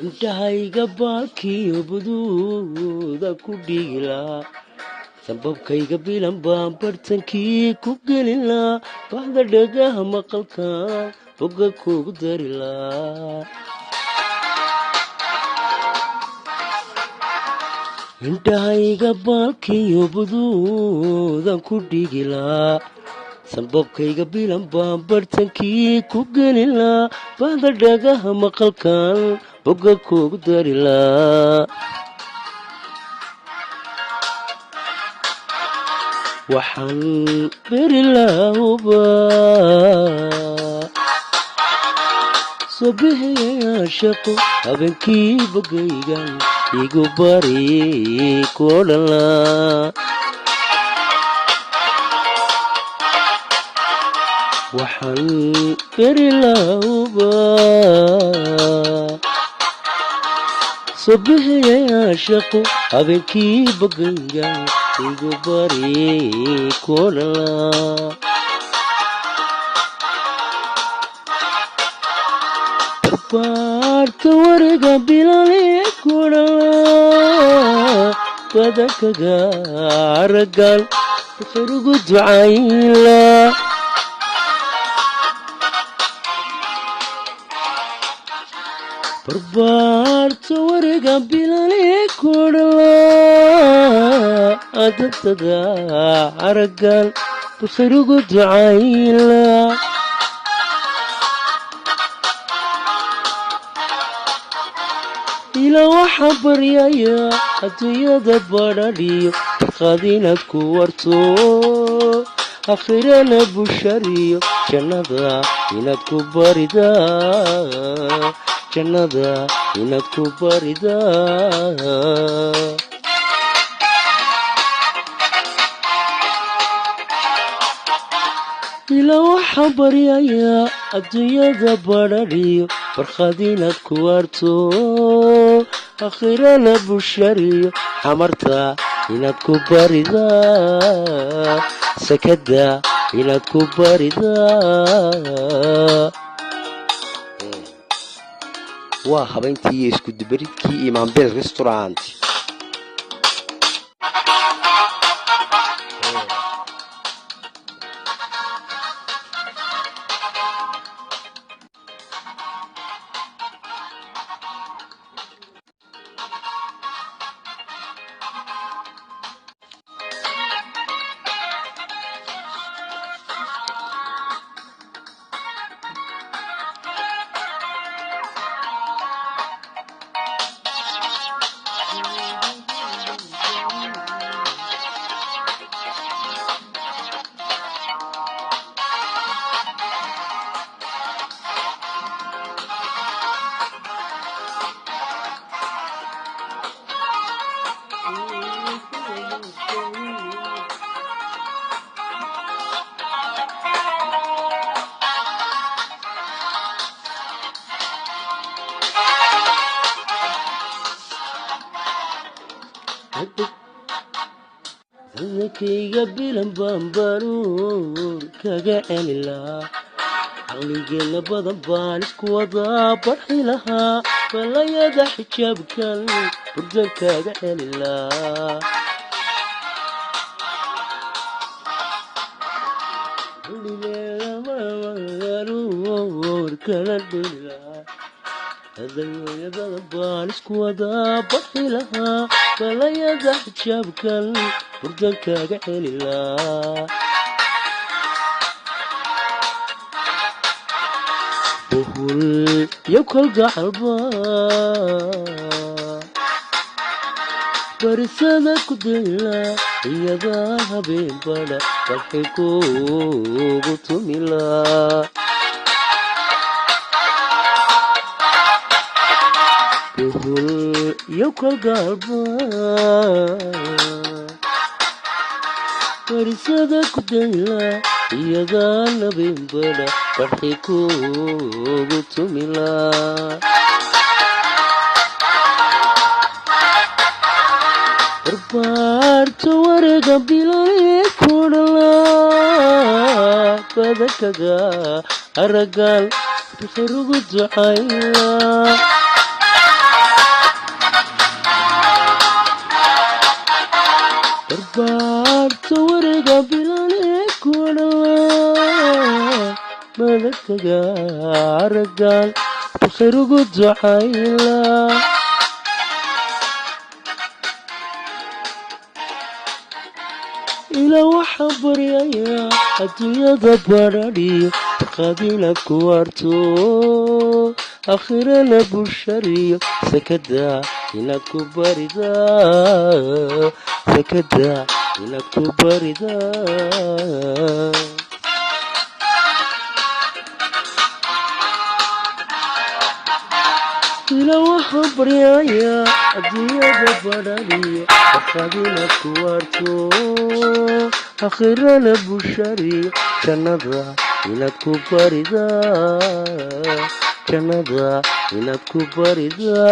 Indhahayga baalkiyo buduuda ku dhigilaa, sanbabkayga bilan baan barhtankii ku gelilaa, baxda dhagaha maqalka boga kuugu darilaa. Indhahayga baalkiyo buduudan ku dhigilaa, sanbabkayga bilan baan barhtankii ku gelilaa, baxda dhagaha maqalkan boga kuugu darilaa. Waxaan berilahuba soo bixiyayaa shaqo, habeenkii bogaygan igu bari ku odhanlaa. Waxaan berilahuba soo bixiyayaa shaqo, habeenkii bogaygan igu bari ku odhanlaa. Barbaarta wareega bilale ku odhanlaa, badankaga aragan khayrugu ducayla. Barbaarta wareega bilale ku odhanlaa, adabtada aragan khayrugu ducayla. Ila waxaa baryaya adduunyada badhadhiyo barqaad inaad ku warto, akhirana bushariyo jannada inaad ku baridaa, jannada inaad ku baridaa. Ila waxaa baryaya adduunyada badhadhiyo barqaad inaad ku warto, akhirana bushariyo xamarta inaad ku baridaa, sakada inaad ku baridaa. Waa habayntii iyo iskudubaridkii Imaanbel Restaurant. Dadkayga bilan baan baruur kaga celilaa, caqligeena badan baan isku wadaa barxi lahaa, balayada xijaabkan burdan kaga celilaa. Kala dhelilaa adayooya badan baan isku wadaa barxi lahaa, balayada xijaabkan burdan kaga celilaa. Buhul iyo kalgacalba barisada ku dayla, iyadaa habeen badha balxi kuugu tumilaa. Buhul iyo kalgacalba barisada ku dayla, iyadaa habeen badha barxi kuugu tumilaa. Barbaarta wareega bilale kudhalaa, badankaga aragaal bikhirugu ducayla. Waalidkaga araggaan khayr ugu ducayla. Ilaa waxaan baryayaa adduunyada badhadhiyo barqaad inaad ku waarto, akhirana bushariyo, sakada inaad ku baridaa, sakada inaad ku baridaa. Ilaa waxaan baryayaa adduunyada badhadhiyo barqaad inaad ku waarto, akhirana bushariyo, jannada inaad ku baridaa, jannada inaad ku baridaa.